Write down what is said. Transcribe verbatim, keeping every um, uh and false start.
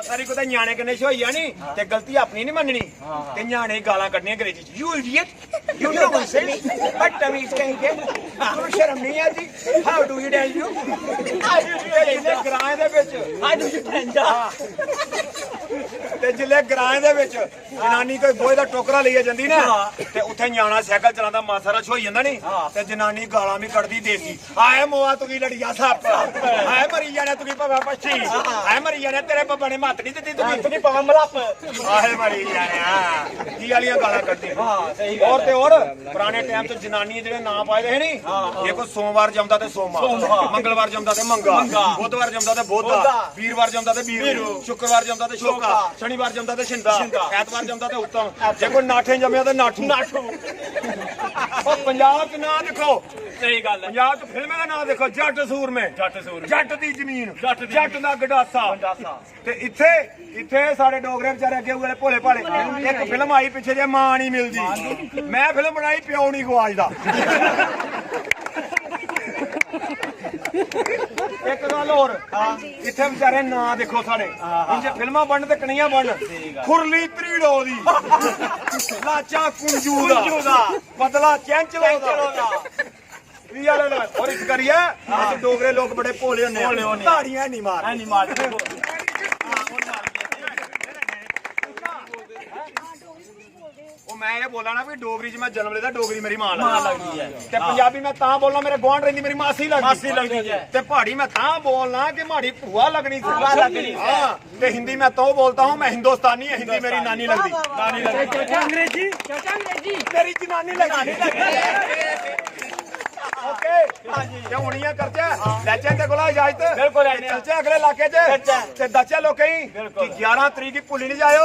सारी कुतै ञ्याणे कन्नै छ्होई जानी ते गलती अपनी निं मन्ननी ते ञ्याणे गी गालां कड्ढनियां अंग्रेजी च, "You idiot, you nonsense, बदतमीज कहीं के, तुहानू शर्म निं आंदी, how do you tell you?" ते जिसलै ग्राएं दे बिच, हां। ते जिसलै ग्राएं दे बिच जनानी कोई गोहे दा टोकरा लेइयै जंदी ना, ते उत्थै ञ्याणा साइकल चलांदा, मासा हारा छ्होई जंदा नी, ते जनानी गालां बी कड्ढदी देसी, "हाय मोआ तुगी लड़ी जा सप्प, हाय मरी जाना तुगी भवै पच्छी, हाय मरी जाना तेरे बब्बै ने मत्त निं दित्ती तुगी।" तुगी पवै मलप्प। हाय मरी जाना। की आह्लियां गालां कड्ढदी। हां, सही गल्ल और ते और पराने टाइम च जनानियां जेह्ड़े नांऽ पाए दे हे नी, जे कोई सोमवार जमदा ते सोमा, सोमा। मंगलवार जमदा ते मंगा, मंगा। बुधवार जमदा ते बोधा, बोधा। वीरवार जमदा ते बीरू, बीरू। शुक्रवार जमदा ते शोका, शोका। शनिवार जमदा ते शिंदा, शिंदा। ऐतवार जमदा ते उत्तम, ऐतवार। जे कोई नाठें जम्मेआ ते नाठू। नाठू। ओह् पंजाब च नांऽ दिक्खो, सही गल्ल ऐ। पंजाब च फिल्में दा नांऽ दिक्खो, जट्ट सूरमे, जट्ट सूरमे। जट्ट दी जमीन, जट्ट दी जट्ट दा गंडासा। गंडासा। ते इत्थै, इत्थै साढ़े डोगरे बेचारे अग्गें उ'ऐ भोले भाले। इक फिल्म आई पिच्छे जे, मां नहीं मिलदी। मैं फिल्म बनाई, प्यो नहीं गुआचदा। इक गल्ल होर, इत्थै बेचारे नांऽ दिक्खो साढ़े। हून जे फिल्मां बनन ते कनेहियां बनन। खुरली त्रीड़ो दी, लाचा कुंजू दा, कुंजू दा। पतला चैंचलो दा। चैंचलो दा। इ'यै आह्ला ना। और इस करियै अस डोगरे लोक बड़े भोले होने आं। भोले होने आं। ताड़ियां नहीं मारदे। नहीं मारदे। ओह् मैं एह् बोला ना भी डोगरी च मैं जन्म लेदा, डोगरी मेरी मां मां लगदी। लगदी ऐ। ते पंजाबी मैं तां बोलना, मेरे गुआंढ रैंह्दी मेरी मासी लगदी। मासी लगदी ऐ। ते प्हाड़ी मैं तां बोलना कि म्हाड़ी भूआ लगनी। भूआ लगनी। हां, ते हिंदी मैं तो बोलता हूँ, मैं हिंदुस्तानी, हिंदी मेरी नानी लगदी। नानी लगदी। चाचा अंग्रेजी, चाचा अंग्रेजी। मेरी जनानी लगदी। ओके। ते हून इ'यां करचै, लैचै इं'दे कोला इजाजत। बिल्कुल, लैने आं। चलचै अगले इलाके च। चलचै। ते दस्सचै लोकें गी बिल्कुल। कि ग्यारह तरीक गी भुल्ली निं जाएओ।